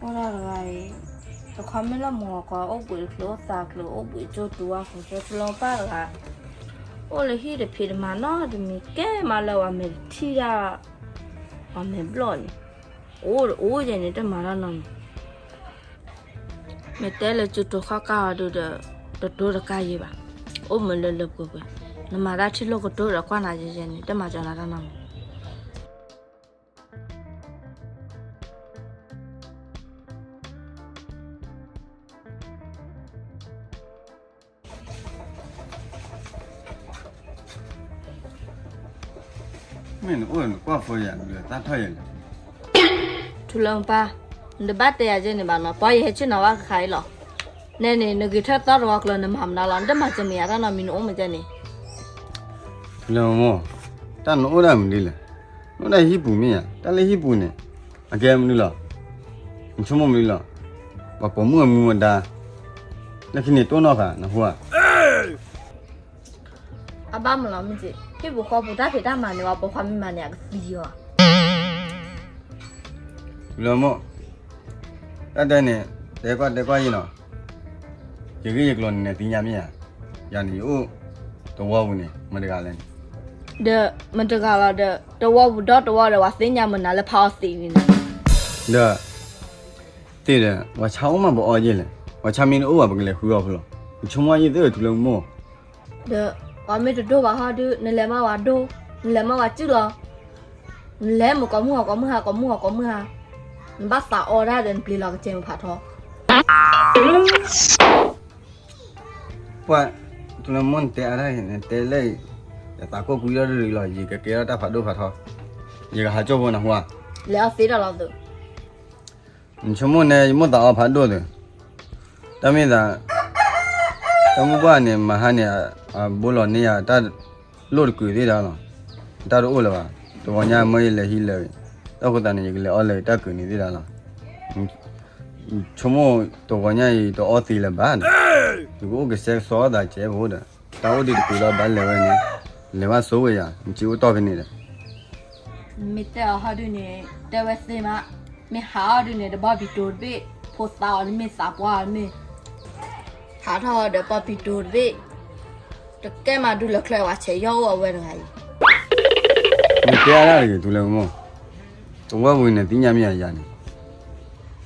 အိၣ်ဒၣ်တဂၤအံၤ, တခီမ့ၢ်လၢမုၢ်ဂီၤခီ အိၣ်ဘှံးတချုးအိၣ်သးချုး အိၣ်ဘှံးကၠိတူၤအီၤ ဃုာ်ဆၢထူလၢပၢ်တဂၤ, အိၣ်လၢဟံၣ်တဖံးတမၤနီတမံၤ ကဲမးလၢပှၤမဲာ်တထံၣ်ဒၣ်, ပှၤမဲာ်ဘျီၣ်န့ၣ်, အိၣ်အိၣ်ယဲန့ၣ် တမၤတၢ်နီတမံၤ. မ့ၢ်တဲလၢကၠိတူၤဃီကါအီၤဒုးဒီး တတိၤတကါယဲဘၣ်, အိၣ်မုာ်လၢလၢပှဲၤပှဲၤ, နမၤတၢ်ထံၣ်လိာ်ကတိၤဒီးကွၢ်နၤယဲယဲန့ၣ် တမၤကၠီနၤတၢ်နီတမံၤ. မ့ၢ်နအိၣ်နကွၢ်ဖိယၤ နတၢ်ထီၣ်ယဲလဲၣ်. ထူလၢမပၢ်, နတဘၣ်တဲယၤကဲန့ၣ်ဘၣ်နီၤ, ပှၤယဟဲဆ့ၣ်နီၤဘၣ်ဃါအံၤလီၤ. နဲန့ၣ် နဂ့ၤထၢၣ်သီတဝီကျၢၤ နမၤမနုၤလီၤ, နတမၤစၢၤမ့ၢ်ယၤတၢ်နီတမံၤ နအိၣ်မ့ၢ်ကဲန့ၣ်. ထူလၢမမိၢ်, တၢ်နအိၣ်ဒၣ်မနုၤလဲၣ်, နအိၣ်ဒၣ်ဟံၣ်ပူၤမ့ၢ်ယၤ, တၢ်လၢဟံၣ်ပူၤန့ၣ် အကဲမနုၤလီၤ. နဆိကမိၣ်မနုၤလီၤ. ပှၤပိာ်မုၣ်အမူအဒါ လၢခံန့ၣ်တိၢ်နီၣ်ဃာ် နဟူဧါ. အဘၣ်မနုၤလီၤမ့ၢ်က့, ဟံၣ်ပူၤဃီပူၤတၢ်ဖံးတၢ်မၤန့ၣ် ပှၤပိာ်ခွါမ့ၢ်မၤန့ၣ် အကသံအီၤ. လၢမိၢ်, တၢ်တဲန့ၣ် တဲကွၢ်တဲကွၢ်ယဲနီၤ, ယဂ့ၢ်ယကျိၤန့ၣ်နသ့ၣ်ညါမ့ၢ်ဧါ. ယၤန့ၣ်ယအိၣ်တဝီပူၤန့ၣ် မတဂၤလဲၣ်န့ၣ်. ဒီးမတဂၤလီၤဒီး တဝီပူၤဒီတဝီဒီး ပှၤသ့ၣ်ညါမနုၤလၢဖးအီသံးန့ၣ်န့ၣ်. ဒီး သ့ၣ်ဒီး ပှၤဆါအိၣ်မးပအီယဲလဲၣ်, ပှၤဆါမ့ၢ်တအိၣ်ဘၣ် ပကလဲၤဃုအီၤဖိလီၤ. ပဆိကမိၣ်ယဲသ့ၣ်ထူလၢမိၢ်. ဒီး ပှၤမ့ၢ်တဒိၣ်ဘၣ်ဟီဒုး နလဲၤမးဝဲဒိၣ်, နလဲၤမးဝဲစုၣ်လီၤ. နလဲၤမုၢ်ကိးမုၢ်ဟီ ကိးမုၢ်ဟါ ကိးမုၢ်ဟီ ကိးမုၢ်ဟါ, နဘၣ်သးအီဒၣ်ဒီး နပျံၤလီၤကစဲးမုၢ်ဖးထီ. ပှၤ ထူလၢမိၢ်နတဲအါဒၣ် နတဲလၢ ယသးကိးကွံထီၣ်တရံးလီၤ, ယကကဲထီၣ်တၢ်ဖးဒိၣ်ဖးထီ, ယကဟးကၠိဖိနဟူဧါ. လဲၤအီသံးဒီးလီၤသုး. နဆိကမိၣ်န့ၣ် ယမိၢ်သးအီဖးဒိၣ်သုး, တၢ်မ့ၢ်သး တၢ်မုၢ်ပှၢ်န့ၣ် မဟါန့ၣ် အဘိလီၤန့ၢ်ယၤတၢ်လိၣ်တကုာ်သ့ၣ်ဒၣ်လီၤ. တၢ်တအိၣ်လၢၤဘၣ်, တဂီၤညါမၢယလဲၤဟံးလၢာ်, တၢ်ဃိသးန့ၣ် ယကလဲၤအီလၢာ်တၢ်ကုာ်န့ၣ်သ့ၣ်ဒၣ်လီၤ. ဆိကမိၣ်တဂီၤညါအံၤတအီသံးလၢၤဘၣ်ဒီး, ယကအိၣ်ကစဲကစီသးကဲဖိဒီး, တၢ်အိၣ်ဒံးတကုာ်လီၤဘၣ်လဲၤဝဲန့ၣ်, လဲၤဘၣ်ဆိဝဲယၤ, နစ့အိၣ်တီၢ်ဖဲန့ၣ်ဒီး မ့ၢ်တဲအီၤဟီဒုန့ၣ် တဲဝဲသ့မး, မ့ၢ်ဟးအီဒုန့ၣ် တဘီဘံတိၤတဘ့ၣ်, ဖိသၣ်အီၤတမ့ၢ်သးပှၢ်အီၤတမ့ၢ်, ဟးထီၣ်ဒီးဘီဘံတိၤတဘ့ၣ်, တကဲမးဒုလၢချၢဝဲဆဲးယီၢ်အိၣ်အဝဲတဂၤအံၤ. မ့ၢ်တဲအါဒၣ်တဂ့ၤ ထူလၢမိၢ်, တဝီပူၤန့ၣ်သ့ၣ်ညါမ့ၢ်ယၤယၤန့ၣ်,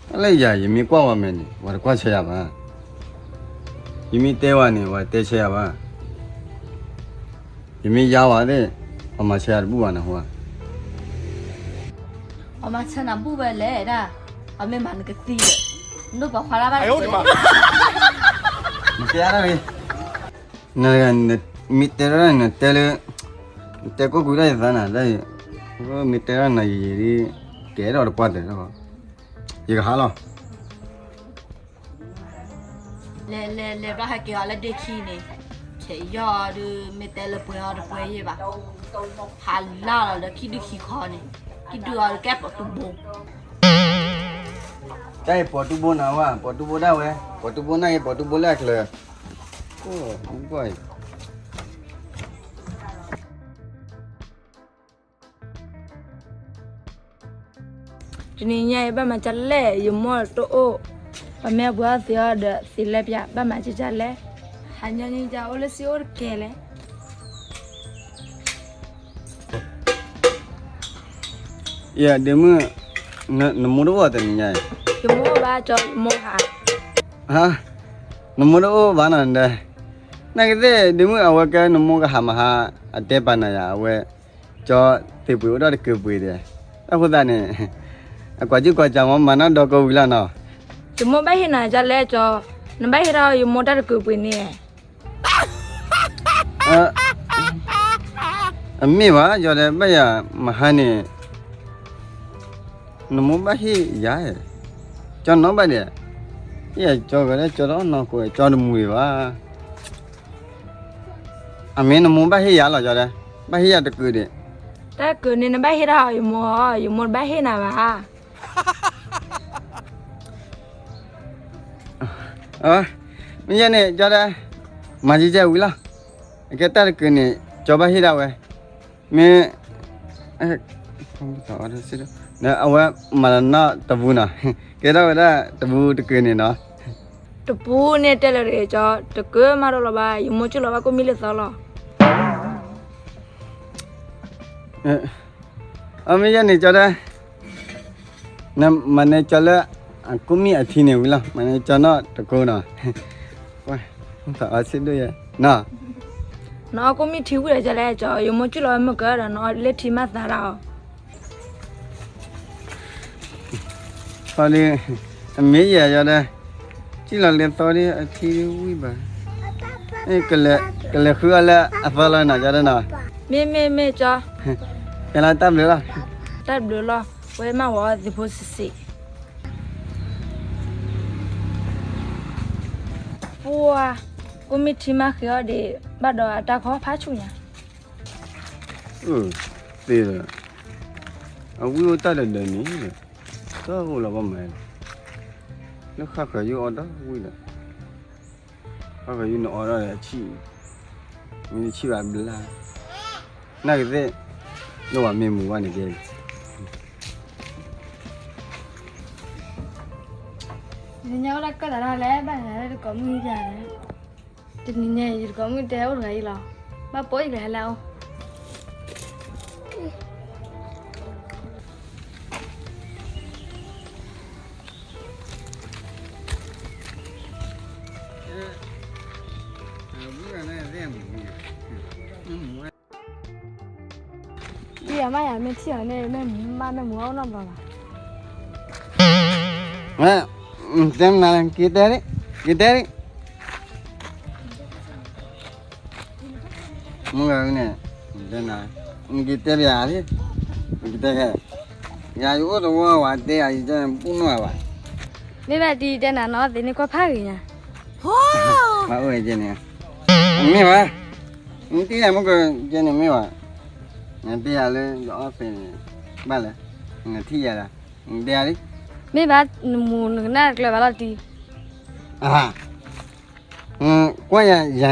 တၢ်လၢယၤ ယမ့ၢ်ကွၢ်ဝဲမဲာ်န့ၣ် ပှၤတကွၢ်ဆၢယၤဘၣ်. ယမ့ၢ်တဲဝဲန့ၣ် ပှၤတဲဆၢယၤဘၣ်. ယမ့ၢ်ယါဝဲသ့ၣ်, ပှၤမၤဆၢယၤတဘူၣ်ဘၣ်နဟူဧါ. ပှၤမၤဆၢနၤဘူၣ်ဝဲလဲၣ်ဒၣ်, ပှၤမ့ၢ်မၤနကသံဒီး, နဒိၣ်ပိာ်ခွါတၢ်ဘၣ်တက့ၢ်. နတဲဒၣ်လံ, န, မ့ၢ်တဲဒၣ်နတဲလၢ, နတဲကိးကွံာ်ဒၣ်ယသးနၤ, မ့ၢ်တဲဒၣ်နၤယံာ်ယံာ်ဒ်, ကဲထီၣ်တပှၢ်တၢၢ်, ယကဟးလီၤ. လဲၤလဲၤလဲၤဘျီ ဟဲက့ၤအီၤလၢဒ့ခံန့ၣ်, ဆဲးယီၢ်အီၤဒုး မ့ၢ်တဲလၢပှဲၤအီၤတပှဲၤယဲၢ်ဘၣ်, ဟးလၢလီၤဒီးခံဒုခံခီန့ၣ်, ခံဒုအီၤဒုးကဲပိာ်တူဘိ, တၢ်အံၤပိာ်တူဘိနၤဝဲ, ပိာ်တူဘိဒၣ်ဝဲ, ပိာ်တူဘိနၢ်အံၤ ပိာ်တူဘိလၢအကျၢၤ, အိၣ်, တနံၤညါအံၤ ဘၣ်မၤဒ်လဲၣ်, ယမိၢ်တအိၣ်, ပမ့ၢ်ပှ့ၤအီၣ်သံးအီၤဒီး သံးလဲပၠး, ဘၣ်မၤဒ်လဲၣ်, ဟးညီနုၢ်ဒ်အိၣ်လၢစံအိၣ်တကဲလဲၣ်. ယဒ့မုၣ်, နမိၢ်တအိၣ်တနံၤညါအံၤ, ယမိၢ်ဘၣ်ကၠီ ယမိၢ်ဟး, နမိၢ်တအိၣ်ဘၣ်နီၤဒီး, နာ်က့သ့ၣ်ဒ့မုၣ် အဝဲကဲနမိၢ်ကဟးမဟါ, အတဲပာ်နၤယၤ အဝဲ ကၠီသ့ၣ်ပှ့ၤအိၣ်ဒီးတကုာ်ပှ့ၤဒီး, တၢ်ဃိသတးန့ၣ်, အကွၢ်ကၠံကွၢ်ကၠၢ်မ့ၢ်မၤနီၢ်ဒီကိးဝံၤလီၤနီၤ. ယမိၢ်ဘၣ်ဟ့ၣ်နၤဒ်လဲၣ်ကၠီ, နဘၣ်ဟ့ၣ်ထီၣ်ယမိၢ်တၢ်တကုာ်ပှ့ၤန့ၣ်. အမ့ၢ်ဘၣ် ကၠီဒီး ဘၣ်ယၤမဟါန့ၣ် နမိၢ်ဘၣ်ဟ့ၣ်ယၤ, ကၠီနီၢ်ဘၣ်ဒဲး, ယကၠီဂၤဒဲး ကၠီတနီၢ်ကိး ကၠီတမုာ်ဘၣ်. အမ့ၢ်နမိၢ်ဘၣ်ဟ့ၣ်ယၤလီၤ ကၠီဒီး, ဘၣ်ဟ့ၣ်ယၤတကုာ်ဒံး. တၢ်တကုာ်န့ၣ် နဘၣ်ဟ့ၣ်ထီၣ်ယမိၢ်, ယမိၢ်တဘၣ်ဟ့ၣ်နၤဘၣ်. မ့ၢ်ယဲန့ၣ် ကၠီဒီး, မၤကကဲဝံၤလီၤ. အကဲတၢ်တကုာ်န့ၣ် ကၠီဘၣ်ဟ့ၣ်ဒၣ်ဝဲ, မ့ၢ်, အ, အဝဲမၤလီၤနီၣ်တပူနီၤ, ကဲထီၣ်ဝဲဒၣ်တပူတကၢၢ်န့ၣ်နီၤ. တပူန့ၣ်တဲလၢာ်ကၠီ, တကၢၢ်မးဒီးလီၤဘၣ်, ယမိၢ်ကၠူၣ်လီၤဘၣ်ကိၣ်မံၣ်လၢသီလီၤ. အမ့ၢ်ယဲန့ၣ်ကၠီဒၣ်, နမၤန့ၢ်ကၠီလၢ အကိၣ်မံၣ်အထံန့ၣ်ဝံၤလီၤ, မၤန့ၢ်ကၠီနီၣ်တကိၢ်နီၤ. အီဆ့ဒိၣ်ယဲနီၤ. နအီကိၣ်မံၣ်ထံဝံၤဒီးကလဲၣ်ကၠီ, ယမိၢ်ကၠူၣ်လီၤဝဲမုၢ်ကၢဒီး နအီလၢထံမးသးဒၣ်အီၤ. အမ့ၢ်ယဲယီၤဒီး, ကၠံၣ်လီၤလၢသီဒီးအထံဝံၣ်ဘၣ်, ကလဲၤဃုအီၤလၢအသီလီၤနီၤ ကၠီဒၣ်နီၤ. မ့ၢ်မ့ၢ်မ့ၢ်ကၠီ, ကဲလီၤတၢ်ဘျုးလီၤ. တၢ်ဘျုးလီၤ, ဝဲမးဝဲအီသံးဖိစံးစံး. ပှၤ, ကိၣ်မံၣ်ထံမးဃ့အီၣ်ဒံး, ဘၣ်ဒီးအတၢ်ခီဖးဆူၣ်ညါ. သ့လီၤ, အဝံၣ်အိၣ်တၢ်ဒီးဒီးန့ၣ်, တၢ်အိၣ်လီၤဘၣ်မး, လၢဃၣ်ဃၢၤယိၣ်အီၣ်ဒီးဝံၣ်ဒီး, ဃၣ်ဃၢၤယိၣ်န့ၣ်အီၣ်ဒီးအဆံၣ်, မ့ၢ်တဆံၣ်ဘၣ်ဘျါ, နာ်က့သ့ၣ်, လၢဝဲမ့ၢ်မူဘၣ်န့ၣ်ကဲ, နညါဝဲဒၣ်ကၢၣ်သးတၢ်လဲၣ် ဘၣ်လဲၤလၢတကိးမုၢ်ယၤလဲၣ်. တနံၤညါအံၤ ယတကိးမုၣ်တဲအိၣ်တဂၤအံၤလီၤ. ဘၣ်ပိာ်ယကလဲၤဟဲလၢအအိၣ်. ဒ်ယမါယၤမ့ၢ်ထံၣ်အီၤန့ၣ် မ့ၢ်မါမ့ၢ်မူအအိၣ်နီတဘျီဘၣ်. တဲမနုၤလဲၣ်, က့ၤတဲဒံး, က့ၤတဲဒံး. မုၢ်ဂၤန့ၣ်, နက့ၤတဲပယၤလံ, နက့ၤတဲခဲ, ယၤယအိၣ်တဝီဝဲတဲယၤ ယတဲပူၣ်နီၢ်ဘၣ်. မ့ၢ်ဘၣ်ဒ်တဲနၤနီၢ်သ့ၣ်န့ၣ်ကွၢ်ဖးဂ့ၤညါ. ဘၣ်အိၣ်ဝဲကဲန့ၣ်, မ့ၢ်ဘၣ်, နတဲယၤမုၢ်ကကဲန့ၣ်မ့ၢ်ဘၣ်, နတဲယၤလၢယအီၣ်သ့ၣ်န့ၣ်, ဘၣ်လဲၣ်, နထံၣ်ယၤဒၣ်, နတဲယၤလံ. မ့ၢ်ဘၣ်, နမူနကနၣ်တကျၢၤဘၣ်လီၤတံၢ်. ကွၢ်ယၤ, ယၤ,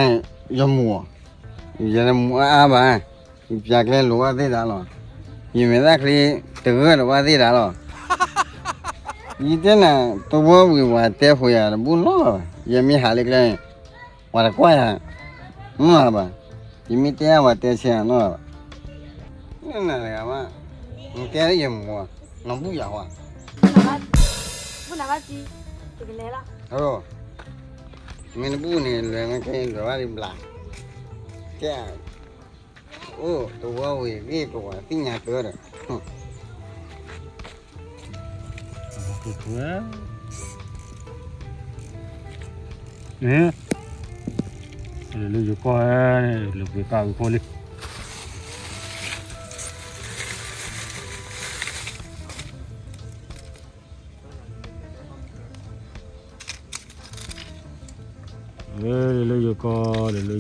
ယမူ, ယမူအါအါဘၣ်, ယပျးကျဲလိာ်ဘၣ်သ့ၣ်တၢ်လီၤ, ယမဲာ်သၣ်ချံတဂၢၢ်ဒီးဘၣ်သ့ၣ်တၢ်လီၤ. ယတဲနၤ, တဝီဝံၤပှၤတဲဃိယၤတဘူၣ်နီတဘျီဘၣ်, ယမ့ၢ်ဟးလၢကျဲန့ၣ်, ပှၤတကွၢ်ယၤ, နီတဘျီဘၣ်, ယမ့ၢ်တဲပှၤတဲဆဲးယၤနီတဘျီဘၣ်. နနၤတဂၤမး, နတဲလၢယမူ, နဘူၣ်ယၤဝဲ, ဘူၣ်နၤဘၣ်တံၢ်, ယကလဲၤလီၤ. မ့ၢ်နဘူၣ်န့ၣ် လဲၤမ့ၢ်ခဲအံၤလဲၤဘၣ်ဒံးဘျး, ကဲ, အိၣ်တဝီဝံၤဂ့ၢ်ပဝဲသ့ၣ်ညါကၢဒီး, လၢယကီၢ်, လၢပှ့ၤပာ်ဝံၤဖိလံ. လၢယကီၢ်, လၢယကီၢ်, လဲၤလၢယကီၢ်လဲၤတ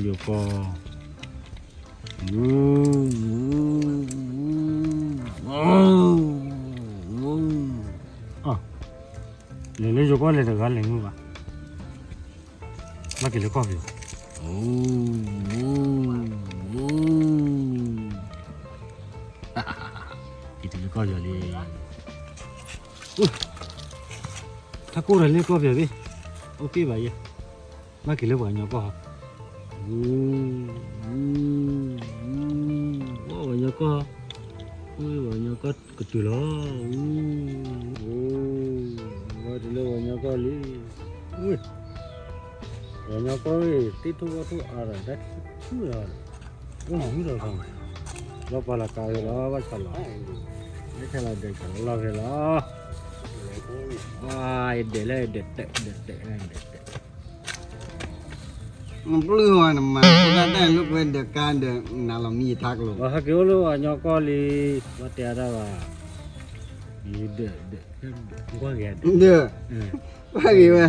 ဂၤလဲၤမုၢ်ဘၣ်, ဘၣ်က့ၤလၢကီၢ်ပယီၤ, က့ၤတုၤလၢကီၢ်ပယီၤလံ. ထးကိၢ်ဒီးလၢကီၢ်ပယီၤသ့ၣ်, အိၣ်က့ၢ်ဘၣ်ယဲ, ဘၣ်က့ၤလၢပှၤကညီကီၢ်, ပှၤကညီကီၢ်, ပှၤကညီကီၢ်ကတုၤလီၤ. ဝဲတုၤလၢပှၤကညီကီၢ်လံ. ပှၤကညီကီၢ်သ့ၣ်ထိၣ်ဂီၢ်ထိၣ်အါဒီးတၢ်ထံၣ်လီၤ, အိၣ်မၤမုၢ်လီၤခီ, လီၤပှၤလီၤကါဖဲလီၤ ဘၣ်ဆၣ်လီၤ, လၢခဲလီၤဒဲးကလီၤဖဲလီၤ. ယဒဲးလၢယဒဲးတဲ, ဒဲးတဲ, ဒဲးတဲ, နပျုၢ်ဝဲနမၤ ဖိသၣ်တၢ်လိာ်ကွဲဒီးကါဒီး နၤလီၤမံယထါကလိာ်, ဟဲက့ၤအိၣ်လၢပှၤကညီကီၢ်လံ, ဘၣ်တဲအါတၢ်ဘၣ်, ယဒဲး, ဒဲး, ကွၢ်ဂ့ၤ, ဒဲး, ကွၢ်ဂ့ၤဝဲ,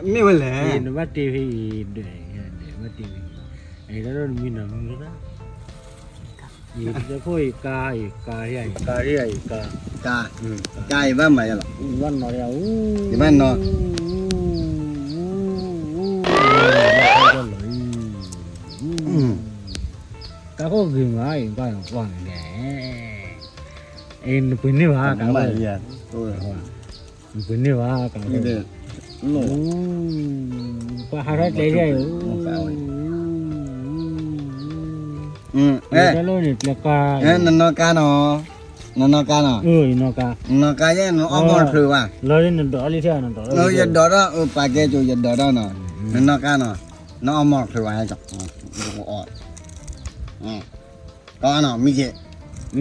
မ့ၢ်ဝဲလဲၣ်, နဘၣ်တ့ဖဲအံၤ, ဒဲး, ဒဲး, ဘၣ်တ့ဖဲအံၤ, အဲၣ်ဒိးနမံနီၤမံသၣ် ယတဲဖိအံၤကါ, အံၤကါ, ကါ, ကါ, ကါအံၤဘၣ်မၤယၤလီၤ, ယဘၣ်နီၤ, ယဘၣ်နီၤ, ကါခိၣ်ဂ့ၤမးအံၤ ကွၢ်ကွၢ်န့ၣ်, နပှ့ၤန့ၢ်ဘၣ်ကးဝဲ, နပှ့ၤန့ၢ်ဘၣ်ကးဝဲ, ပှၤဟးထီၣ်ကျဲယဲၢ်အံၤ, တၢ်လီၢ်န့ၣ် ကျဲကါ, နနီၢ်ကါနီၤ, နနီၢ်ကါနီၤ, နနီၢ်ကါယဲၢ် နအီၣ်မီၢ်ချုးဘၣ်, လီၤနဒိးလံထဲ, ယဒိးထီၣ် ပာ်ကဲကၠိ ယဒိးထီၣ်နီၤ, နနီၢ်ကါနီၤ, နအီၣ်မီၢ်ချုးဘၣ်, ကီနီၤ မံက့ၤ, မံက့ၤ, မံ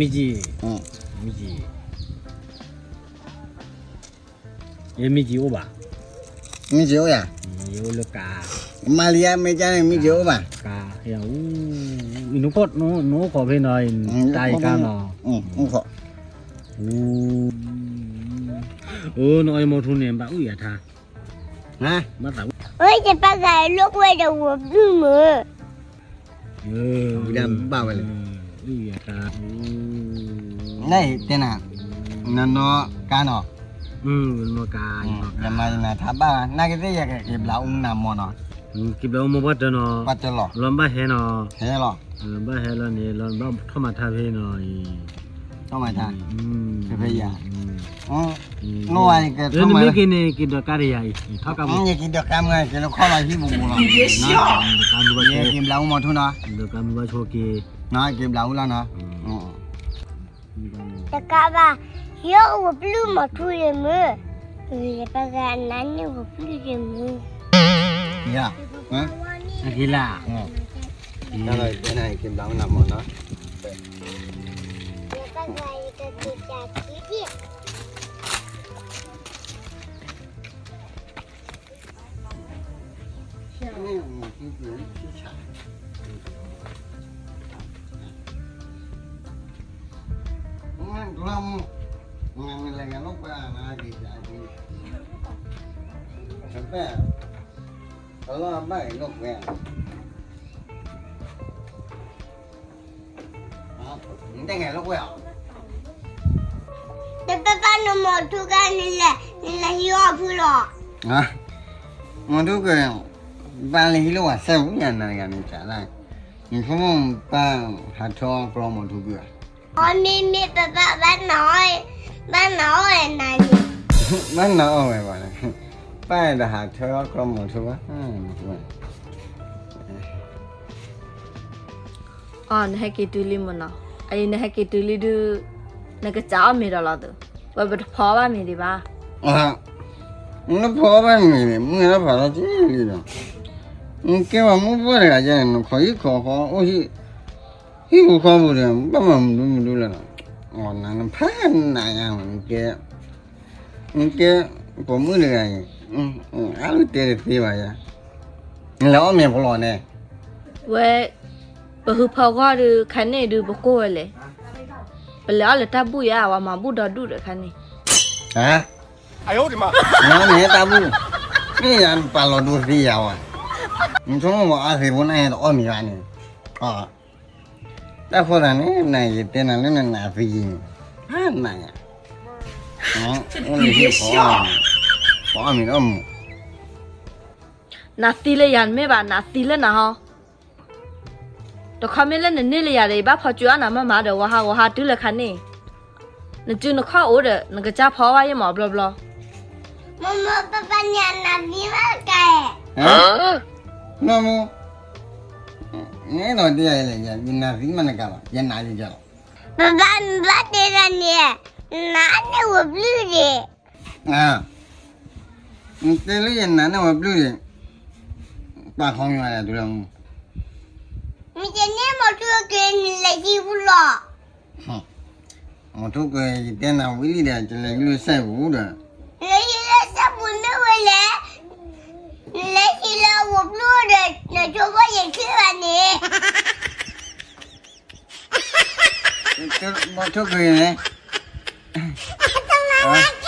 က့ၤ, ယမံက့ၤအိၣ်ဘၣ်, မံက့ၤအိၣ်ယၤ, ယအိၣ်လၢကါ, မၤလံယါမ့ၢ်ကါန့ၣ် မံက့ၤအိၣ်ဘၣ်, ကါ, နအိၣ်ခိးဖဲနီၤ, တၢ်အံၤကါနီၤ, အိၣ်ခိး, အိၣ် နအီၣ်မီၢ်ထူန့ၣ် ဘၣ်အုၣ်ယၤထါ, မၤသး, ယပၢ်ဂၤလိာ်ကွဲဒီးဝဲဘုမုၢ် ဝံၤဒၣ်ဘၣ်ဝဲလဲၣ်, နတဲနၤ, နနီၢ်ကါနီၤ, ယမၤယနၤထါဘၣ်, နာ်က့သ့ၣ်ယကက့ၤဘျးအူနၤမီၢ်နီၤ, က့ၤဘျးအူမီၢ်ပှၢ်တၢနီၤ, ပှၢ်တၢလီၤ, လီၤဘၣ်ဟဲနီၤ, ဟဲလီၤ, ဘၣ်ဟဲလီၤန့ၣ် လီၤဘၣ်ထီၣ်မၤထါဖဲနီၤ, ထီၣ်မၤထါ, ဖဲယၤ, နမ့ၢ်က့ၤန့ၣ် က့ၤဒိးကါတယၤအံၤ, ယက့ၤဒိးကါမ့ၢ်က့ၤလၢခီၣ်လီၤဟံၣ်ပူၤပူၤလီၤ, က့ၤဘျးအူမီၢ်ထူနီၤ, က့ၤဘျးအူလီၤနီၤ, က့ၤဘျးအူလီၤနီၤ, တကးဘၣ်, ယအိၣ်ဝဲပျုၢ်မီၢ်ထူယမုၢ်, ယပၢ်ဂၤနါန့ၣ်ဝဲပျုၢ်ယမုၢ်, ယၤ, က့ၤလၢ, က့ၤဘျးအူနၤမီၢ်နီၤ တပၢ်ပၢ်နမီၢ်ထူကါန့ၣ်လဲၣ်, နလဲၤဟံးအီၣ်ဖုလီၤ, မီၢ်ထူကါ, ပၢ်လဲၤဟံးလၢပှၤစဲဘူးညါနၤတဂၤန့ၣ် ကးဒၣ်, နဆိကမိၣ်ပၢ်ဟးထၢအီၣ်ကြီမီၢ်ထူကါဧါ, အီမ့မ့ၢ်ပၢ်ပၢ်ဘၣ်နၤအီၣ်, ဘၣ်နၤအီၣ်ဝဲနၤန့ၣ်, ဘၣ်နၤအီၣ်ဝဲဘၣ်, ပၢ်တဟးထၢအီၣ်ကြီမီၢ်ထူဘၣ် အီ နဟဲက့ၤတုၤလံမ့ၢ်နီၤ, အအံၤနဟဲက့ၤတုၤလံဒုး, နကစးအီၣ်မ့ၤဒီးလီၤသု, ဝဲပတဖီဘၣ်မ့ၤဒံးဘၣ်, နဖီဘၣ်မ့ၤန့ၣ် မုၢ်နဖးထီၣ်က့ၤလံဒီး, နကဲပှၤမုၢ်ပှၢ်တဂၤယဲန့ၣ် နခိးဟံၣ်ခိးဃီအိၣ်ဟံၣ်, ဟံၣ်ပူၤဃီပူၤဒီး ဘၣ်မၤမနုၤမနုၤလၢၤလီၤ, အီနၤနဖးနးယါမး နကဲ နကဲ ပိာ်မုၣ်တဂၤအံၤ, အါလုၢ်တဲတသ့ဘၣ်ယၤ, နလဲၤအီၣ်မ့ၤဖီလီၤန့ၣ်, ဝဲ ပဟုဖီဂီၢ်ဒုး ခါန့ၣ်ဒုး ပကိၢ်ဝဲလဲၣ်, ပလဲၤအီၣ်လၢတၢ်ဘူၣ်ယါ ဝဲမၤဘူၣ်ဒီဒူၣ်ဒီးခါန့ၣ်, ဟါ, နမ့ၢ်တၢ်ဘူၣ်, မ့ၢ်ယၤပာ်လီၤဒိသံယၤဝဲ, နဆိကမိၣ်ပှၤအါသ့ၣ်ဖိနၢ်ဟဲတအီၣ်မ့ၤဘၣ်န့ၣ်, တၢ်ဃိသးန့ၣ် နၤယတဲနၤလၢနနးသံယံၤန့ၣ်, နးယၤ, အိၣ်လၢဟံၣ်ဃီ, ပအီၣ်မ့ၤအီၣ်မူး, နးသံလၢယၤတမ့ၢ်ဘၣ် နးသံလၢနၤဟီ, တခီမ့ၢ်လၢနန့ၢ်လၢယၤဒီး ယဘၣ်ဖီကၠူအါနၤမးမးဒီး ဝီၤဟးဝီၤဟးတုၤလၢခါန့ၣ်, နစုနခီၣ်အိၣ်ဒီး နကစၢ်ဖီဘၣ်ယဲၢ်မးဘျီဘျီ, မ့ၢ်မ့ၢ်ပပၢ်န့ၣ်နးသံမးကါ, နီၢ်မူ နအဲၣ်ဒိးတဲယၤလဲၣ်, ယနးသံမးနကါလီၤ, ယနးယကလီၤ, ပပၢ်နဘၣ်တဲဒၣ်န့ၣ်, နးန့ၢ်ဝဲပျုၢ်ဒံး, နတဲလၢယနးန့ၢ်ဝဲပျုၢ်ဒံး, ပာ်ခီမ့ၢ်ဝဲဒၣ်တုၤလီၤမူ, မ့ၢ်ယန့ၢ်မီၢ်ထူက့ၤ နလဲၤဟံးပူၤလီၤ မီၢ်ထူက့ၤ ယတဲနၤဝံၤလံဒီး ယလဲၤဟံးလၢစဲပူၤဒီး, လဲၤဟံးလၢစဲပူၤမ့ၢ်ဝဲလဲၣ်, နလဲၤဟံးလၢဝဲပျုၢ်ဒီး နဆိကမိၣ်ယခံဘၣ်န့ၣ်, မီၢ်ထူက့ၤန့ၣ်, အ